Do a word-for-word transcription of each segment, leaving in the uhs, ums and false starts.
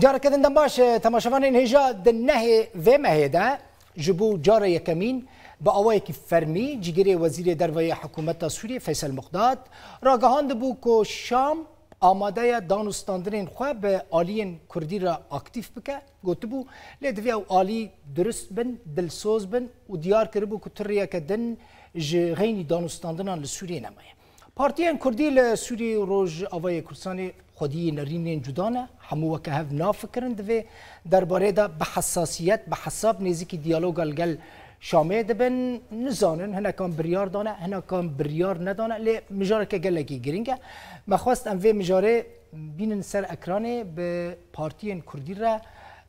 Careke din dem baş, e, temaşevanên hêja di nehê vê mehê de ji bo cara yekemîn bi awayekî fermî cîgirê Wezîrê Derve yê Hikûmeta Sûriyê Feysel Miqdad ragihandibû ku Şam amade ye danûstandinên xwe bi aliyên Kurdî re aktîf bike. Gotibû, lê divê ew alî durist bin, dilsoz bin û diyar kiribû ku tu rêyeke din ji xeynî danûstandinan li Sûriyê nemaye. Partiyên Kurdî li Sûriyê û Rojavayê Kurdistanê xwediyê nerînên cuda ne, hemû weke hev nafikirin, di vê derbarê de bi hesasiyet, bi hesab nêzîkî diyaloga li gel Şamê dibin, nizanin, hinekan biryar dane, hinekan biryar nedane, lê mijareke gelekî girîng e. Me xwest em vê mijarê bînin ser ekranê, bi partiyên Kurdî re,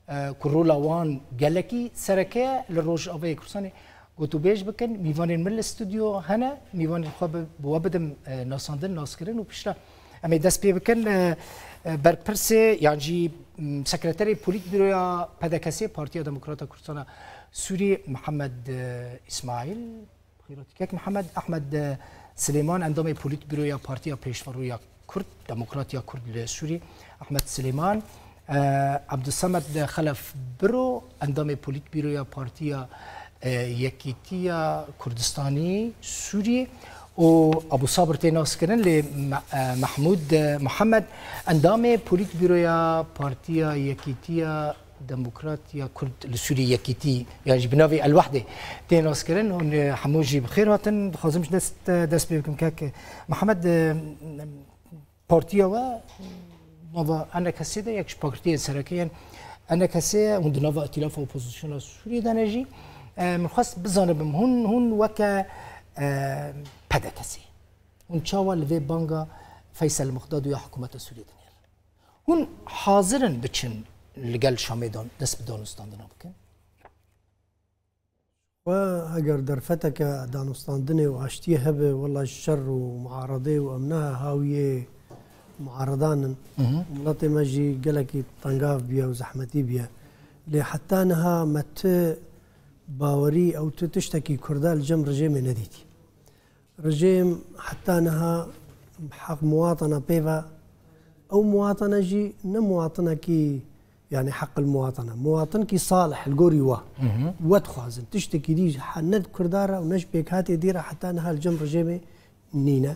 e, ku rola wan gelekî sereke ye li Rojavayê Kurdistanê, gotûbêj bikin. Mîvanên min li stûdyo hene. Mîvanên xwe bi, bi we bidim, e, nasandin, naskirin û piştre em ê dest pê bikin. E, e, berpirsê yan jî, m, sekreterê Polîtbîroya P D K S'ê, Partiya Demokrata Kurdistana Sûrî, Mihemed, e, Îsmaîl, Xîrotî Kek Mihemed, Ehmed, e, Silêman, endamê Polîtbîroya Partiya Pêşverû ya Kurd, Demokrat ya Kurd li Sûrî, Ehmed Silêman, e, Ebdulsemed Xelef Biro, endamê Polîtbîroya Partiya, e, Yekîtiya Kurdistanî Sûrî û Ebû Sabir tê naskirin, lê Me-, e, Mehmûd, e, Mihemed, endamê Polîtbîroya Partiya Yekîtiya Demokrat ya Kurd li Sûriyê, Yekîtî, yan jî bi navê El Wehdê tê naskirin. Hûn, e, hemû jî bi xêr hatin. Dixwazim ji dest, dest pê bikim kek Mihemed, e, partiya we nava E N K S'ê de yek ji partiyên sereke yên E N K S'ê ye. Hûn di nava îtîlafa opozisyona Sûriyê de ne jî. E, min xwest bizanibim, hûn, hûn weke, e, P D K S'ê, hûn çawa li vê banga Feysel Miqdad û ya hikûmeta Sûriyê dinêrin? Hûn hazir in biçin li gel Şamê dan-, dest bi danûstandina bikin? We eger derfeteke danûstandinê û aştiyê hebe, wela ji şer û muaredê û em ne hawiyê muaredan in. Hı hı. Miletê me jî gelekî tengav bûye û zehmetî bûye. Lê heta niha me ti bawerî ew ti tiştekî Kurda li cem rejêmê nedîtî. Rejêm heta niha heq muwatana pê ve, ew muwatana jî ne muwatinekî, yanî heq el muwatana, muwatinkî salih li gorî we. Hı hı. We dixwazin. Tiştekî dî ji he-, ne di Kurda re û ne ji pêkhatê dî re heta niha li cem rejêmê nîne.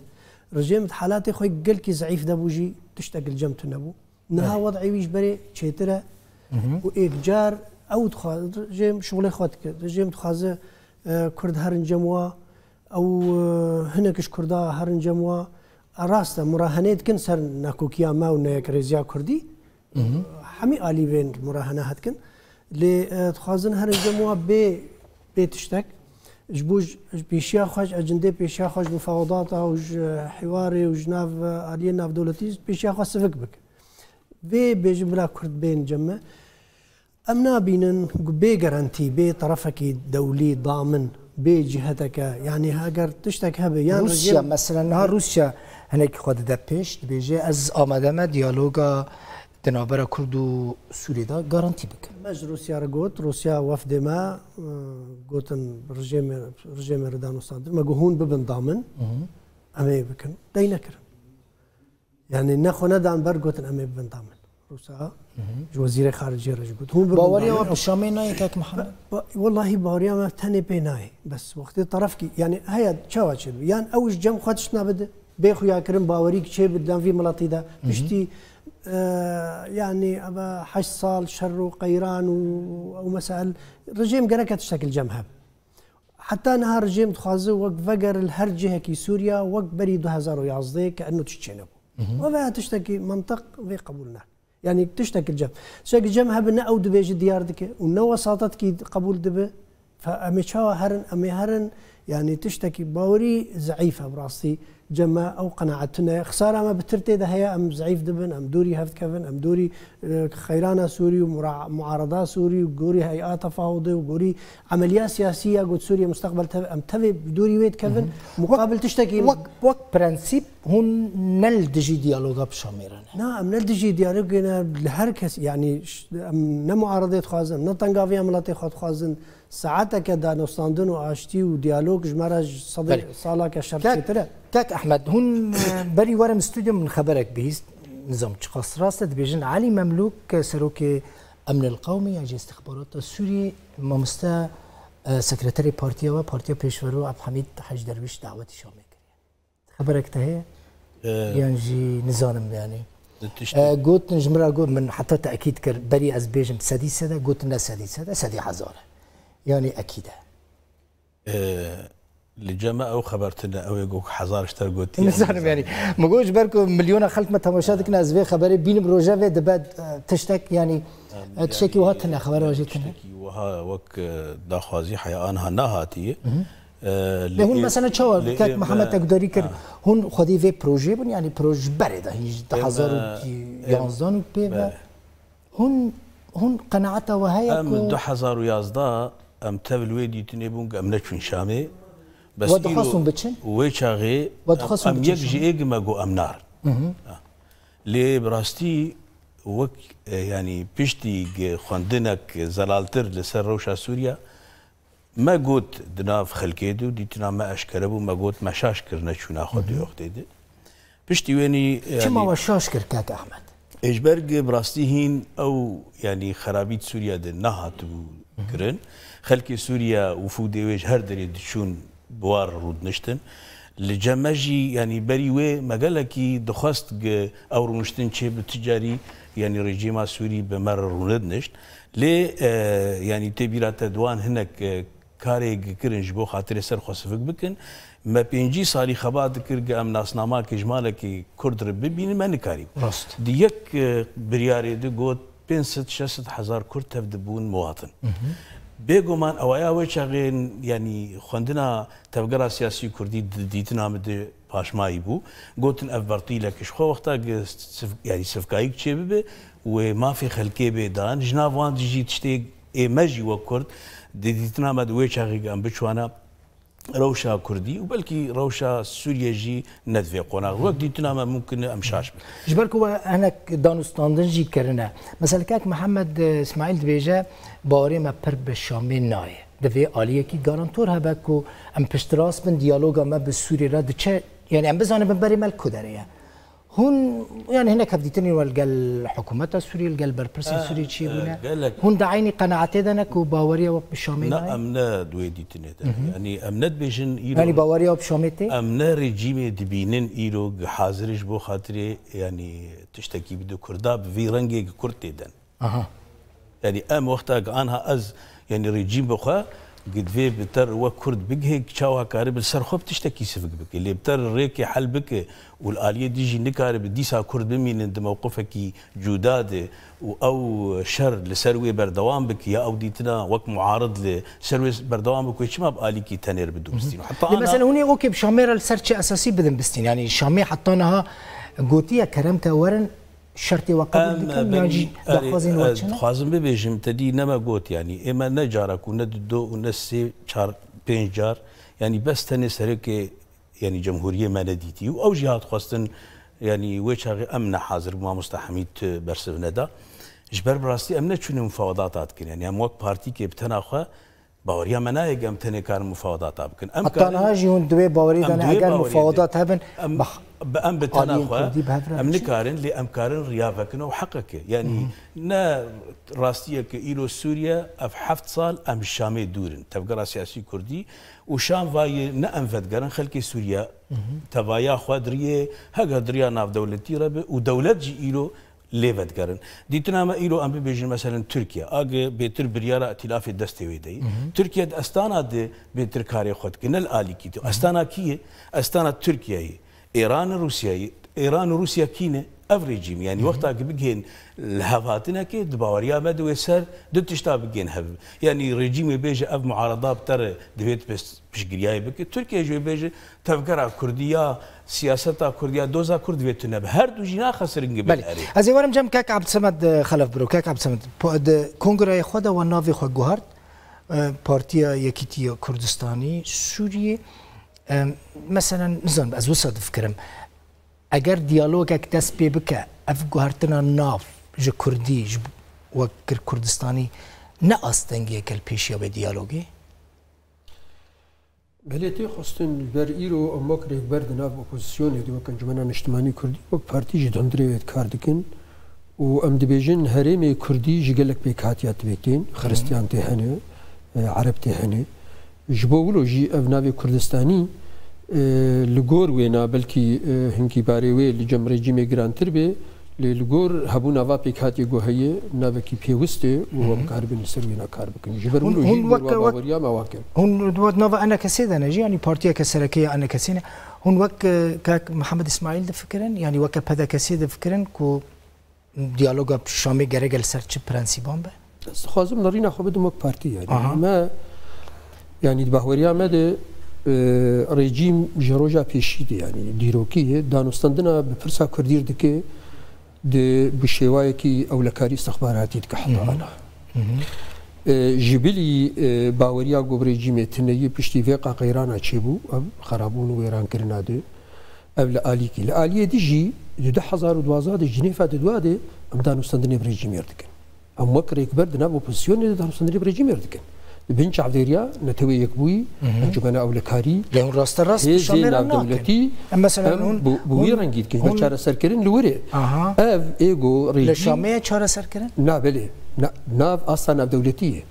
Rejêm di halatê xwe gelkî zeîf de bû jî tiştek li cem tune bû. Niha Belê. Wed'ê wî ji berê çêtir e Hı hı. û êkcar ew dixwa-, rejêm şixulê xwe dike. Rejêm dixwaze, e, Kurd herin cem wa, ew, e, hinek ji Kurda herin cem wa. E, rast e, murahenê dikin ser nakokiya me û neyekrêziya Kurdî. Hı hı. Hemî alî vên murahene hedikin. Lê, e, dixwazin herin cem wa bê, bê tiştek. Ji bo ji, ji pêşiya xwe, ji ecindê pêşiya xwe, ji mufawedata û ji hiwarê û ji nav, e, aliyên navdewletî pêşiya xwe sivik bikin. Vê bêjin bila Kurd bên cem me. Em nabînin ku bê gerantî, bê terefekî dewlî, damin, bê ciheteke, yanî heger tiştek hebe, yan Rûsya, rejîm mesela niha Rûsya hinekî xwe dide pêş, dibêje, ez amade me diyaloga di navbera Kurd û Sûriyê de garantî bikim. Me ji Rûsya re got, Rûsya wefdê me, e, gotin rejêmê, rejêmê re danûstandin. Me got, hûn bibin damin, Hı hı. em ê bikin. Dey nekirin. Yani ne xwe nedan ber, gotin em ê bibin damin. Rûsa Hı hı. ji wezîrê xariciyê re jî got. Hûn bibin Baweriya damin. we bi Şamê nayê kek Mihemed? Ba-, ba-, wellahî baweriya me tenê pê nayê. Bes wextê terefkî, yani heye çawa çêbibe? Yan ew ji cem xwe tiştna bide, bê xuyakirin bawerî çêbibe di nav vî miletî de. Hı hı. Piştî, e, yani eva heşt sal şer û qeyran û ew mesail, rejêm gereke tiştek li cem hebe. Heta niha rejêm dixwaze wek veger li her cihekî Sûriya wek berî du hezar û yazdeh ke eno tişt çênebû. Hı hı. Ve veya tiştekî mantiq vê qebûl nake. Yani tiştekî cem. Tiştekî cem hebe ne ew dibêje diyar dike û ne wesatetkî qebûl dibe. Fe em ê çawa herin, em ê herin, yani tiştekî bawerî zeîf e bi rastî. Cem me ew qenaet tune. Xisara me bi tir tê de heye, em zeîf dibin, em dûrî hev dikevin, em dûrî, e, xeyrana Sûrî û mura-, muarada Sûrî û gorî hey'a tefawudê û gorî emeliya siyasî ya got Sûriye mustaqbel tev-, em tevê bi dûrî wê dikevin. Hı hı. Muqabil Wek, tiştekî wek, wek prensîp hûn ne li dijî diyaloga bi Şamê re ne? Na, em ne li dijî diyalogê ne, li her kes, yani ş-, em ne muaradê dixwazin, em ne tengaviya miletê xwe dixwazin. Saeteke danûstandin û aştî û diyalog ji me re ji sedê Belê. salake şer Kek, çêtir e. Kek Ehmed, hûn, e, berî werin stûdyo min xeberek bihîst. Nizam çiqas rast e, dibêjin Elî Memlûk, serokê Emnil Qewmî ya jî Îstixbarata Sûriyê, mamoste, e, sekreterê partiya we, Partiya Pêşverû Ebdulhamîd Hec Derwîş dawetî Şamê kiriye. Xeberek te heye? E, Yan jî nizanim yani. Di tiştî E, gotin ji min re got, min heta tekîd kir, berî ez bêjim sedî sed e, gotin ne sedî sed e, sedî hezar e. Yani ekîd e. Ee, li cem me ew xeber tune, ew ê ku hezar ji te gotiye, Nizanim yani. Min got ji ber ku milyona xelk me temaşe dikin, ez vê xeberê bînim rojevê dibe, e, tiştek yani, e, tiştekî wiha tune, xebera jî tune. Tiştekî wiha wek, e, daxwazî heya anha nehatiye. E, Lê hûn mesela çawa kek Mihemed Tekdarî kir, hûn xwedî vê projeyê bûn, yani proje berê de hîn ji du hezar û yanzdeh û pê ve. Hûn, hûn qenaeta we heye Em ku du hezar û yazdeh em tev li wê dîtinê bûn ku em neçûn Şamê. Bes We dixwest îro hûn biçin? Wê çaxê We dixwest hûn em biçin yek ji Şamê? Ê gi me got em narin. Lê bi rastî wek, e, yanî piştî gi xwendinek zelaltir li ser rewşa Sûriya, Me got di nav xelkê de û dîtina me eşkere bû, me got me şaş kir neçûna xwe di wextê de. Piştî wênî, Çima yanî we şaş kir kak Ehmed? Ê ji ber gi bi rastî hîn ew, yanî xerabî di Sûriye de nehatibû kirin. Xelkê Sûriye, wifûdê wê ji her derê diçûn bi wan re rûdiniştin. Li cem me jî, yanî berî wê me gelekî dixwest gi ew rûniştin çêbi, tu carî, yanî rejîma Sûrî bi me re rûnidinişt. Lê, e, yanî tê bîra te di wan hinek, e, karê gikirin ji bo xatirê ser xwe sivik bikin. Me pêncî salî xebat dikir, gi em nasnamake ji malekî Kurd re bibînin, me nikarî. Rast. Di yek, e, biryarê de got pênc sed şeş sed hezar Kurd tev dibûn muwatin. Bêguman ewaya wê çaxê, yanî xwendina tevgera siyasî Kurdî di dîtina min de paşmayî bû. Gotin ev bertîlek ji xwe wexta gi siv-, yanî sivkayîk çêbibe, wê mafê xelkê bê dan. Ji nav wan jî tiştê ê me jî wek Kurd di dîtina me de wê çaxê em biçwana rewşa Kurdî û belkî rewşa Sûriye jî ne di vê qonax. Wek dîtina me mumkin e em şaş bin. Ji ber ku we hinek danûstandin jî kirine. Mesela kek Mihemed, e, Îsmaîl dibêje, bawerê me pir bi Şamê nayê. Divê aliyekî garantor hebe ku em piştrast bin, diyaloga me bi Sûrî re diçe, yani em bizanin binberê me li ku derê ye. Hûn, yani hinek hevdîtinên we li gel hikûmeta Sûrî, li gel berpirsên Sûrî çêbûne. Hûn di eynî qenaetê de ne ku baweriya we bi Şamê nayê? Na, em ne di wê dîtinê de ne. Yani em ne dibêjin îro Yani baweriya we bi Şamê tê? Em ne rejîmê dibînin îro hazir ji bo xatirê, yani tiştekî bide Kurda bi vî rengê Kurd tê den. Aha. Yani em wexta ki anha ez, yani rejîm bi xwe, ki divê bi ter we Kurd bigihê, ki çawa kare bi ser xwe bi tiştekî sivik bike. Lê bi ter rêkê hel bike û li aliyê dijî nikare bi dîsa Kurd bimînin di mewqifekî cuda de û ew şer li ser wê berdewam bike ya ew dîtina wek muarid li ser wê berdewam bike, çima bi alîkî tenê re bidû bistîn? Heta Lê ana mesela hûn ê okê bi Şamê re li ser çi esasî bidin bistîn? Yani Şamê heta niha gotiye kerem ke werin şertê we qebûl Em dikin, yan belkî jî erê, daxwazên we ez çi ne? Dixwazim bibêjim, te dî ne me got, yanî ê me ne carek û ne dido û ne sê, çar, pênc car, yanî bes tenê serokê, yanî cemhûriyê me nedîtî û ew jî hat xwestin, yanî wê çaxê em ne hazir bû, mamosta Hemîd bersiv neda. Ji ber bi rastî em neçûne mufawedata dikin, yanî em wek partîkê bi tena xwe Baweriya me nayê em tenê karin mufawedata bikin. Em Heta karin niha jî hûn di wê bawerî de ne, eger mufawedat hebin, em, bi, em bi tena xwe, em nikarin, lê em karin riya vekin û heqeke. Yanî ne rastiyeke îro Sûriye, ev heft sal em ji Şamê dûr in. Tevgera siyasî Kurdî û Şam vayê ne em vedigerin, xelkê Sûriye tevaya xwe diriyê, hege diriya navdewletî re be û dewlet jî îro lê vedigerin. Dîtina me îro em bibêjin, meselen Tirkiye, agi bêtir biryara îtîlafê destê wê de yî. Tirkiye di estana de bêtir karê xwe dike, ne li alîkî de. Estana kî ye? Estana Tirkiyeyê, Îran, Rûsyeyê. Îran û Rûsya kî ne? Ev rejîm. Yanî wexta ki bigihên li hevhatinekê, di baweriya me de wê ser du tişta bigihên hev. Yanî rejîmê bêje ev muarada bi te re divê tu piştgiriyayê bike. Tirkiye jî wê bêje tevgera Kurdî ya siyaseta Kurdî ya doza Kurd vê tune be. Her du jî naxesirin gibi Belê. Erê. Ez ê werim cem kek Abdsemed, e, Xelef biro. Kek Abdsemed, po-, di kongreyê xwe de we navê xwe guhart, e, Partiya Yekîtiya Kurdistanî Sûriyê. E, meselen, nizanim, ez wisa difikirim. Eger diyalogek dest pê bike, ev guhertina nav ji Kurdî, ji wek Kurdistanî ne astengiyeke li pêşiya vê diyalogê? Belê tê xwestin ji ber îro em wek rêkber di nav opozisyonê de wek Encûmena Niştimanî Kurdî, wek partî jî di hundirê wê de kar dikin û em dibêjin herêmê Kurdî ji gelek pêkhatiya tê tên, Xiristiyan tê hene, e, Ereb tê hene. Ji bo wilo jî ev navê Kurdistanî, e, li gor wêna belkî, e, hinkî barê wê li cem rejîmê girantir bê, lê li gor hebûna va pêkhatiyê ku heye navekî pêwist e û em karibin li ser wêna kar bikin. Ji ber Hûn, wilo hûn jî wek, wek, baweriya me wa kin. Hûn di nava enekesê de ne jî, yanî partiyeke sereke ya enekesê ne. Hûn wek, e, kak Mihemed Îsmaîl difikirin, yanî weke P D K'ê difikirin ku diyaloga Şamê gerek e li ser çi prensîban be? Ez dixwazim nerîna xwe bidim wek partî, yanî. Aha. Me, yanî di bahweriya me de, e, rejîm ji roja pêşî de, yanî dîrokî ye, danûstandina bi pirsa Kurdî re dike, di bi şêwayekî ewlekarî istixbaratî dike heta ana. E, ji bilî, e, baweriya ku bi rejîmê tune ye, piştî vê qaqeyrana çêbû, ev xerabûn û wêrankirina de. Ev li alîkî. Li aliyê dî jî di du hezar û duwazdeh de Cinêfa di dua de em danûstandinê bi rejîmê re dikin. Em wek rêkber di nav opozisyonê de danûstandinê bi rejîmê re dikin. Di bin çavdêriya Netewê Yekbûyî, Encûmena Ewlekarî, Lê hûn rasterast bi hêzê Şamê re nakin. navdewletî, Em, mesela, em hûn, bi, bi wî hûn, rengî dikin. Ji ber hûn çareserkirin li wir e. Aha. Ev êgo Li rejîm Şamê ye çareserkirin? Na, belê. Na, nav asta navdewletî ye.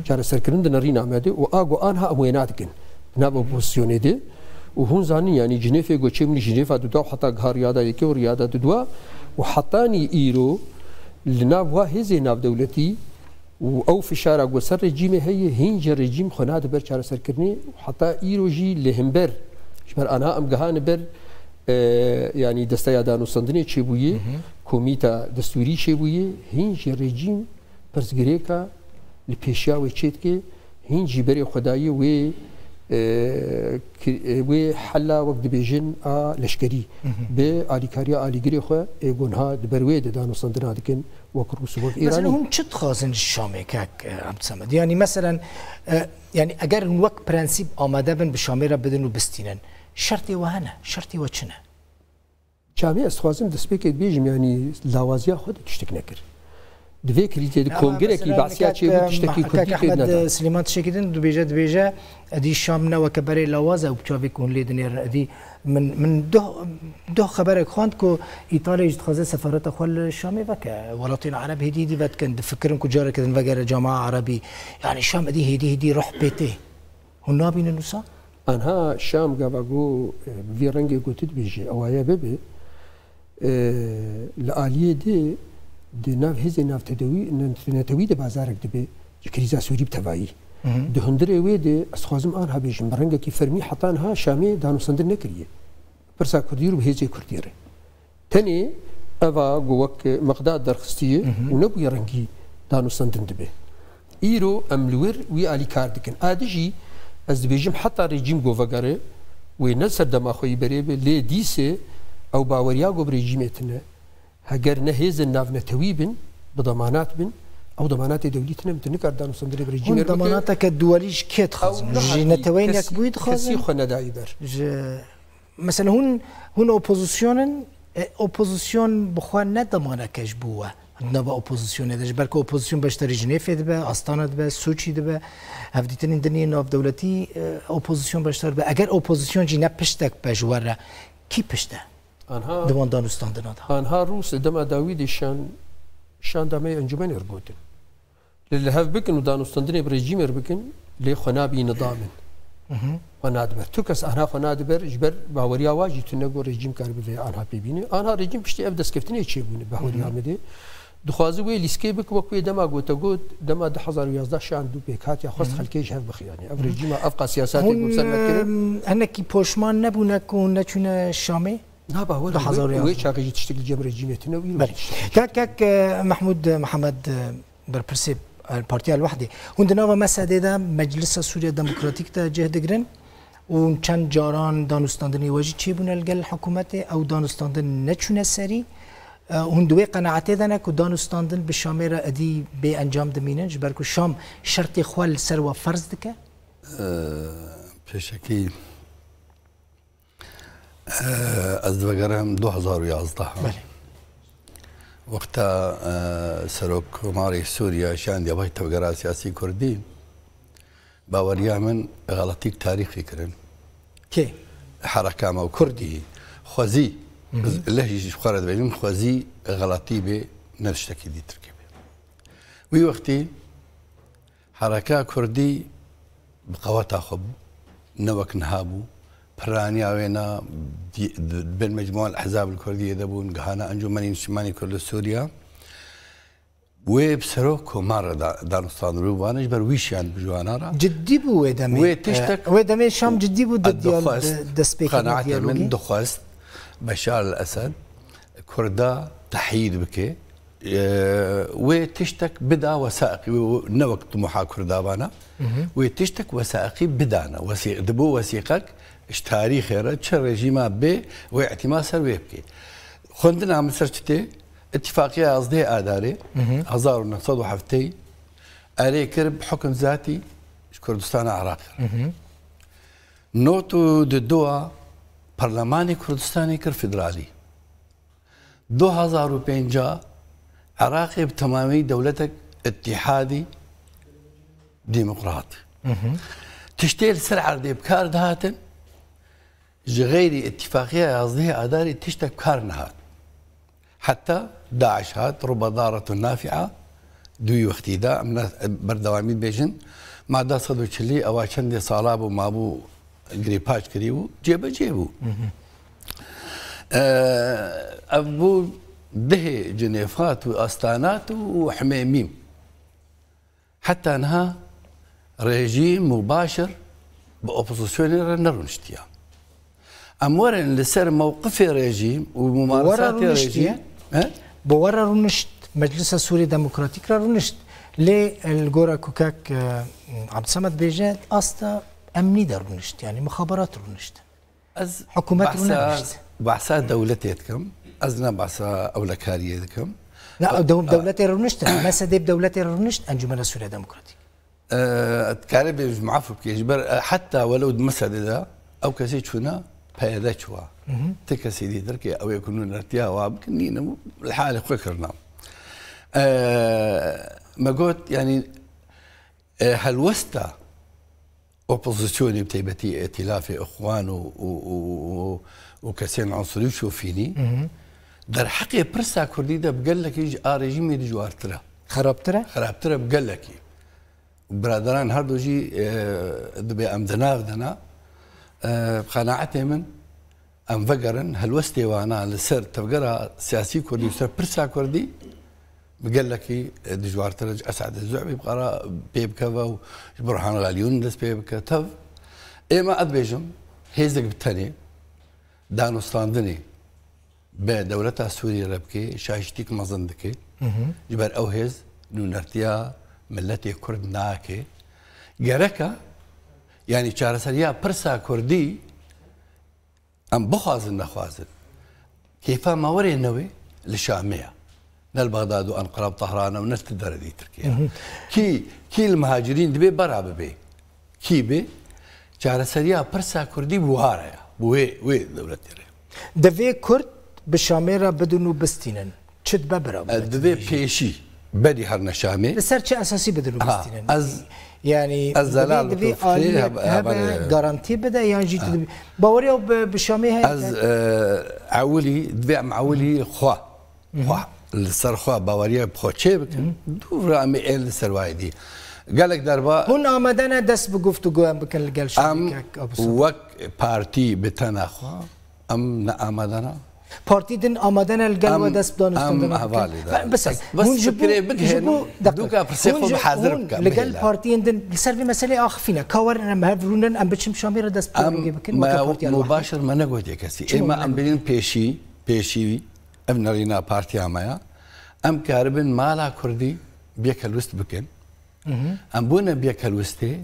Çareserkirin di nerîna me de û a ku anha em wêna dikin. Di nav opozisyonê de û hûn zanin, yanî Cinêfê ku çêbûn, Cinêfa duda û heta giha riyada yekê û riyada duda û hetanî îro li nav wa hêzê navdewletî û ew fişara ku ser rejîmê heye, hîn jî rejîm xwe nade ber çareserkirinê û heta îro jî li hember, ji ber anha em gihane ber, e, yanî desteya danûstandinê çêbûye, komîta destûrî çêbûye, hîn jî rejîm pirsgirêka li pêşiya wê çêdike, hîn jî berê xwe daye wê, e, ki-, e, wê hela, wek dibêjin, a leşkerî, bi alîkariya alîgirê xwe, ê ku niha di ber wê de danûstandina dikin, wek Rûs û wek Mesela Îranî. Hûn çi dixwazin ji Şamê, kak, e, Abdulsamed? Yanî, meselen, e, yanî, eger hûn wek prensîp amade bin bi Şamê re bidin û bistînin, şertê we hene? Şertê we çi ne? Şamê, ez dixwazim destpêkê bibêjim, yanî lawaziya xwe de tiştek nekir. Di vê krîzê de Ya, kongrek mesela, behsiya kak, çêbû, tiştekî kak kurdî pêk Ehmed neda. Silêman tiştekî din dibêje, dibêje, edî Şam ne weke berê lawaz e û bi çavê ku hûn lê dinêrin. Edî min, min duh, duh xeberek xwend ku Îtalya jî dixwaze sefareta xwe li Şamê veke. Welatên Ereb hêdî hêdî vedikin, difikirin ku careke din vegere cama Erebî. Yanî Şam edî hêdî hêdî ruh pê tê. Hûn nabînin wisa? Anha Şam gava ku, e, bi vî rengê ku tu dibêjî, ewaye bibe, e, li aliyê di, di nav hêzên navtedewî-, ne-, netewî de bazarek dibe, ji krîza Sûrî bi tevayî. Di hundirê wê de, ez dixwazim anha bêjim, bi rengekî fermî heta niha Şamê danûstandin nekiriye. Pirsa Kurdî re û bi hêzê Kurdî re. Tenê eva ku wek Mexdad derxistiye û nebûye rengî danûstandin dibe. Îro em li wir wî alî kar dikin. A di jî ez dibêjim heta rejîm ku vegere wê ne ser dema xwe yî berê be, lê dîsê ew baweriya ku bi rejîmê tune, heger ne hêzên navnetewî bin, bi demanat bin, ew demanatê dewlî tune, tu nikar danûstandinê bi rejîmê Hûn re bike. Demanateke duwelî ji kê dixwazin? Ew niha Ji neteweyên kesî, yekbûyî dixwazin? Kesî xwe nedayî ber. Ji Mesela hûn, hûn opozisyon in, e, opozisyon bi xwe ne demaneke ji bo we di nava opozîsyonê de. Ji ber ku opozîsyon beşdarî Jinêfê dibe, Astana dibe, Soçî dibe, hevdîtinên din yên navdewletî, e, opozîsyon beşdar dibe. Eger opozîsyon jî ne piştek be ji we re, kî pişt e Anha di wan danûstandina de? Anha Rûs dema dawî de şan, şanda me yê encûmenê re gotin. Li, li hev bikin û danûstandinê bi rejîmê re bikin, lê xwe nabî nidam in. Xwe nadiber. Tu kes anha xwe nadiber, ji ber baweriya wa jî tune ku rejîm karibe vê anha pê bîne. Anha rejîm piştî ev destkeftinê çêbûne, baweriya me de. Dixwaze wê lîskê bike wek wê dema gote got, dema du hezar û yazdeh şan dû pêk hatiya xwest xelkê ji hev bixiyane. Ev rejîma, ev qas siyasatê Hûn, ku ser me kirin. em, hinekî poşman nebûne ku hûn neçûne Şamê? Na, bawer Du hezar û yazdeh. Wê çaxê jî tiştek li cem rejîmê tune û îro Belê. jî tiştek. Kak, kak, e, Mehmûd, e, Mihemed, e, berpirsê, e, Partiya El-Wehdê. Hûn di nava mesedê de Meclisa Sûriya Demokratîk de cih digirin û çend caran danûstandinê we jî çêbûne li gel hikûmetê, ew danûstandin neçûne serî. E, hûn di wê qenaetê de ne ku danûstandin bi Şamê re edî bê encam dimînin, ji ber ku Şam şertê xwe li ser we ferz dike? E, pêşekî Ez divegerim du hezar û yazdeh. Belê. Wexta, e, Serokkomarê Sûriye şandiye baş tevgera siyasî Kurdî, baweriya min xeletîk tarîxî kirin. Kê? Hereka me û Kurdî. Xwezî, lehî ji xwe re dibêjim, xwezî xeletî bê, ne tiştekî dî Tirkî bê. Wî wextî hereka Kurdî bi qeweta xwe bû, ne wek niha bû. Piraniya wêna di-, di-, bin mecmûa el-ehzab el-Kurdiyê de bûn, gihana Encûmenê Niştimanî Kurd li Sûriya. Wê bi serok komar re da-, danûstandin û wan ji ber wî şiyan bi ji wana re. Cidî bû wê demê. Wê tiştek E, wê demê Şam cidî bû di E, diyal-, dixwest, di destpêkirina qenaetê min diyalogê. Dixwest Beşar el-Esed Kurda tehyîd bike. E, wê tiştek bida wesaîqî, wê ne wek timoha Kurda vana. Wê tiştek wesaîqî bidana. Wesî-, dibo wesîqek ji tarîxê re çi rejîma bê, wê îtîma ser wê bike. Xwendina min ser çi tê? Îtîfaqiya yazdehê Adarê hezar û neh sed û heftê erê kir bi hukm zatî ji Kurdistana Iraqê re. Not û di dua Parlemanê Kurdistanê kir federalî. Du hezar û pênca Iraqê bi temamî dewletek îtîhadî demokrat. Tiştê li ser erdê bi kar dihatin, ji xeyrî îtîfaqiya yazdehê Adarê tiştek bi kar nehat. Heta DAIŞ hat, ruba daretun nafia, di wî wextî de, em ne berdewamî dibêjin, mada sed û çilî ewa çendê sala bû, mabû girêpaç kirî bû, cêbecê bû. E, ev bû dehê Cinêfat û Astanat û Himêmîm. Heta niha rejîm mubaşir bi opozisyonê re nerûniştiye. Em werin li ser mewqifê rejîm û mumaresatê rejîm, he? Bi we re rûnişt, Meclisa Sûriyê Demokratîk re rûnişt. Lê li gora ku kak, e, Abdulsamed bêje, asta emnî de rûnişt, yanî mixabarat rûnişt. Ez Hikûmet behsa, rûnişt. Behsa dewletê dikim. Ez ne behsa ewlekariyê dikim. Na, dew-, dewletê rûniştin. Mesedê bi dewletê rûnişt, Encûmena Sûriya Demokratîk. E, dikare bê ji maf bike. Ji ber, e, heta welew di mesedê de ew kesê çûna P Y D çûwa. Ti kesê dî Tirkiye ew ê ku nûnertiya wa bikin nîne, li halê xwe kirina. E, me got, yanî, e, helwesta opozisyonê, bi taybetî Îtîlafê Îxwan û, û, û, û, û kesên unsurî û şofînî, derheqê pirsa kurdî de bi gelekî ji a rejîmê dijwartir e. Xerabtir e? Xerabtir e bi gelekî. Biraderan her du jî, e, dibê em di nav de ne. E, bi qenaetê min, em vegerin, helwestê wana li ser tevgera siyasî kurdî û ser pirsa kurdî bi gelekî, e, dijwartir e. Ji Esad Zu'bî bi qara pê bikeve û ji Burhan Xaliyûn dest pê bike. Tev, êma ez dibêjim, hêzek bi tenê danûstandinê bi dewleta Sûriyê re bike, şahîştîk mezin dike. Ji ber ew hêz nûnertiya miletê kurd nake. Gereka, yanî çareseriya pirsa kurdî, em bixwazin nexwazin, kêfa me were newê li Şamê ye. Ne li Bexdad û Enqera û Tehran e û ne li ti derê dî Tirkiye. Kî, kî li muhacirîn dibê bera bibe. Kî bê? Çareseriya pirsa kurdî bi ware ye. Bi wê, wê dewletê re. Divê kurd bi Şamê re bidin û bistînin. Çi dibe bira? E, divê pêşî berî herine Şamê. Li ser çi esasî bidin û Ha, bistînin? ez, Yanî ez zelal divê, divê bikim, aliyek hebe, hebe, hebe. Garantî bide yan jî tu Ha. dibê. Baweriya bi, bi Şamê heye Ez, te? e, ewilî, divê em ewilî xwe. Xwe, li ser xwe baweriya bi xwe çê bikin. Dû re em ê ên li ser wayê dî. Gelek derba Hûn amade ne dest bi guftûgoyan bikin li gel Şamê, em kek Abu Samet? Wek partî bi tena xwe, em ne amade ne. Partî din amade ne li gel Em, we dest bi em danûstandina bikin? hevalê de. Be-, bes, Bes hûn ji bo, fikirê bigihên, ji bo, deqe. dûka pirsê Hûn xwe ji, bi hazir hûn bike, li gel bihêle. partiyên din li ser vê meseleyê axifîne. Ka werin em hev rûnin, em biçin Şamê re dest bi Em, diyalogê bikin, me weke partiya li mubaşir me negotiye kesî. Çima Êma em me bêjin pêşî, pêşî, ev nerîna partiya me ya. Em karibin mala kurdî bi yek helwist bikin. Em bûne bi yek helwistê,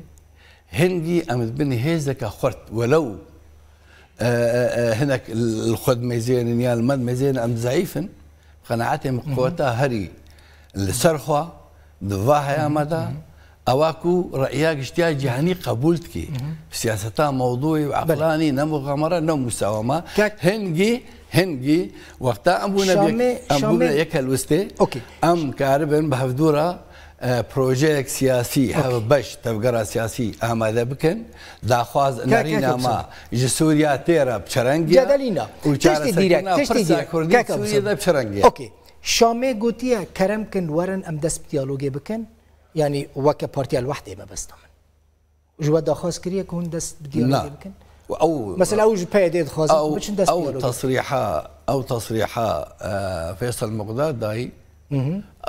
hingî em dibin hêzeke xurt, welew, e, e, e, hinek li xwe dimezênin ya li me dimezênin, em zayîf in. Qenaetê min quweta herî li ser xwe, di va heya me de, ewa ku re'ya giştiya cîhanî qebûl dikî. Siyaseta mewdûyî û Belê. eqlanî, ne muxamere, ne musawema. Kek- Hingî, hingî, wexta em bûne bi Şamê, yek, em bûne Şamê yek helwistê, Okey. em karibin bi hevdû re E, projeyek siyasî, hevbeş tevgera siyasî amade bikin, daxwaz nerîna me ji Sûriya tê re bi çi rengî ye û çareserkirina pirsa Kurdî Sûriyê de bi çi rengî ye? Okey. Şamê gotiye, kerem kin, werin em dest bi diyalogê bikin. Yanî weke Partiya El Wehdê mebesta min. Ji we daxwaz kiriye ku hûn dest bi diyalogê bikin? Mesela ew ji P Y D'ê dixwazin ku biçin dest bi diyalogê bikin. Ew tesrîha, ew tesrîha, e, Feysel Muqdad dayî,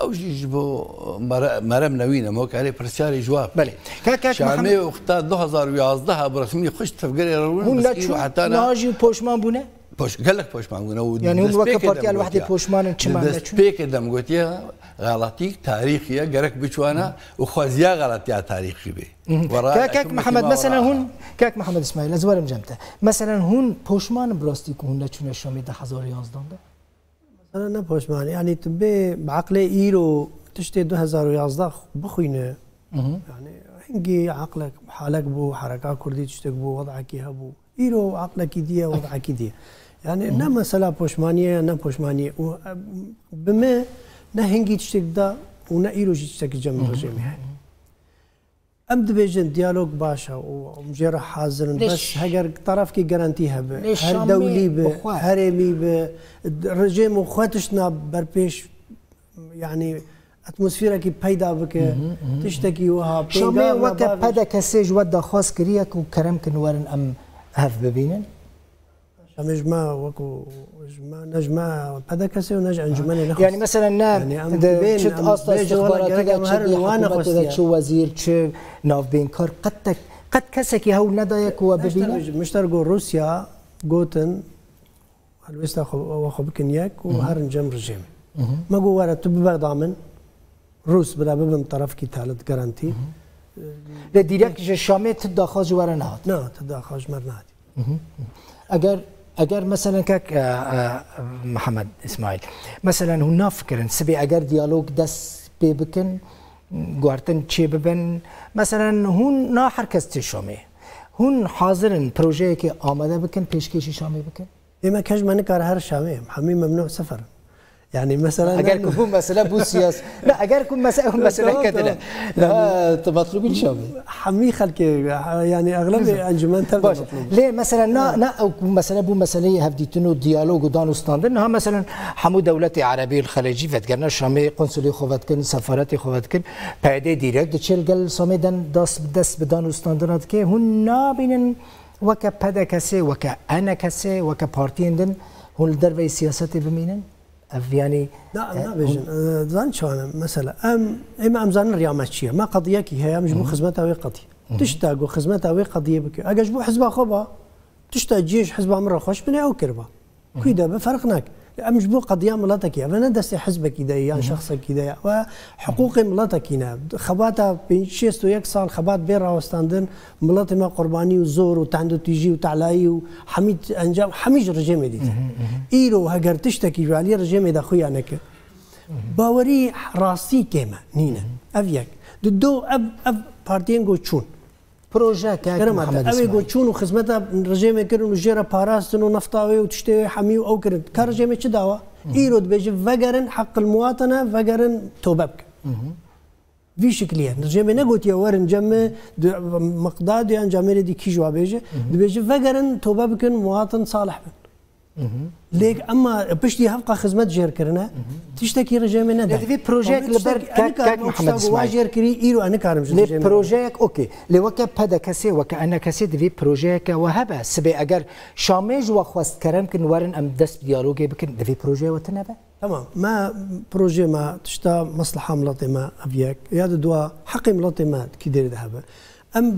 ew jî ji bo mere-, merem newîn e, mo karê pirsyarê ji we. Belê. Kak, kak Şamê Mihemed, wexta du hazar û yazdeh bi resmî xwe ji tevgerê re rûn, hûn bes îro heta niha jî poşman bûne? Poş-, gelek poşman bûne û yanî hûn weke Partiya El Wehdê poşman in, çima neçûn? Destpêkê dem gotiye, xelatîk tarîxî ye, gerek biçûana û xweziya xelatiya tarîxî bê. Kak, kak Mihemed, mesela hûn, kak Mihemed Îsmaîl, ez werim cem te. Mesela hûn poşman in bi rastî ku hûn neçûne Şamê du hazar û yazdan de? Mesela ne poşman, yanî tu bê bi eqlê îro tiştê du hazar û yazdeh bixwîne. Yanî hingî eqlek, halek bû, hereka kurdî tiştek bû, wed'ekî hebû. Îro eqlekî dî ye, wed'ekî dî ye. Yanî ne mesela poşmanî ye, ne poşmanî ye. Û, e, bi me ne hingî tiştek da û ne îro jî tiştekî cem rejê me heye. Em dibêjin diyalog baş e û em jê re hazir in. Bes heger terefkî garantî hebe, her dewlî bi, herêmî bi, rejêmo xwe tiştna berpêş, yanî atmosferekî peyda bike, tiştekî wiha. Şamê weke P D K S ji we daxwaz kiriye ku kerem kin werin em hev bibînin? Şamê ji me wekû ji me, ne ji me P D K S û ne ji encûmenê nexwest. Yanî mesela ne di çi asta istixbaratê de, çi di hikûmetê de, çi wezîr, çi navbênkar, qet tek, qet kesekî hewl nedaye ku we bibîne? Mişter got Rûsya gotin, helwêsta xwe, we xwe bikin yek û herin cem rejêmê. Me got were tu bibe da min, Rûs bila bibim terefkî telit garantî. Lê dîrek ji Şamê tu daxwaz ji we re nehat? Na, tu daxwaz ji me re nehatî. Eger, eger meselen kek, e, e, Mihemed Îsmaîl, meselen hûn nafikirin, sibê eger diyalog dest pê bikin, guhertin çê bibin, meselen hûn na her kes tê Şamê. Hûn hazir in projeyekê amade bikin, pêşkêşî Şamê bikin? Ê me kes me nikare her Şamê, hemî memnû sefer. Yanî mesela eger ku bû mesele bû siyas-, ne, eger ku mese-, meseleke din e. Tamam, tamam. Niha tu metlûbî nîşan bî. Hemî xelkê, ha, yanî exlebê encûmen tev de metlûb. Lê mesela na, na ew ku mesele bû meseleyê hevdîtin û diyalog û dan û standin. Niha mesela hemû dewletê Erebî û Xelecî vedigerine Şamê, konsulê xwe vedikin, sefaretê xwe vedikin. P Y D dîrek diçe li gel Şamê den das-, dest bi dan û standina dike. Hûn nabînin weke P D K S, weke E N K S, weke partiyên din hûn li derveyî siyasetê bimînin? Ev, yanî, na, em, e, nabêjin. Hûn, e, zanî çawa ne? Mesela, em, ême em zanin riya me çi ye. Me qediyekî heye, em ji bo xizmeta wê qediyê. Tişta ku xizmeta wê qediyê bike. Eger ji bo hizba xwe ba, tişta cihê ji hizba min re xweş bine, ew kiriba. Kû de be ferq nake. Em ji bo qediya miletekî, ev ne destê hizbekî de ye, yan şexsekî de ye. Ew hiqûqê miletekî ne. Xebata pêncî şêst û yek sal xebat bê rawestandin, miletê me qurbanî û zor û tendûtîjî û telayî û hemî encam, hemî ji rejêmê dîtin. Îro heger tiştekî ji aliyê rejêmê de xuya neke, bawerî rastî kêm e, nîne. Ev yek. Di do ev, ev partiyên ku çûn. Projeyeke Kerem Mihemed Îsmaîl. Ew ê ku çûn û xizmeta rejêmê kirin û jê re parastin û nefta wê û tiştê wê hemî û ew kirin. Ka rejêmê çi dawa? Îro dibêje vegerin, heq el muwatene, vegerin tobe bikin. Vî şiklî ye. Rejêmê negotiye werin cem min, di, Miqdad yan camêrê dî kî ji wa bêje. Dibêje vegerin, tobe bikin, muwatin salih bin. Lê ema piştî hevqa xizmet jê re kirine, tiştekî rejêmê nede. Lê divê projeyek li ber kek, kek Mihemed Îsmaîl. Jê re kirî, îro ez nikarim ji rejêmê re. Lê projeyek, okey. Lê weke P D K S, weke E N K S divê projeyeke we hebe. Sibê eger Şamê ji we xwest kerem kin werin em dest bi diyalogê bikin, divê projeyê we tune be? Tamam. Me projeyê me tişta mesleha miletê me ev yek. Ya di dua heqê miletê me kî derê de hebe. Em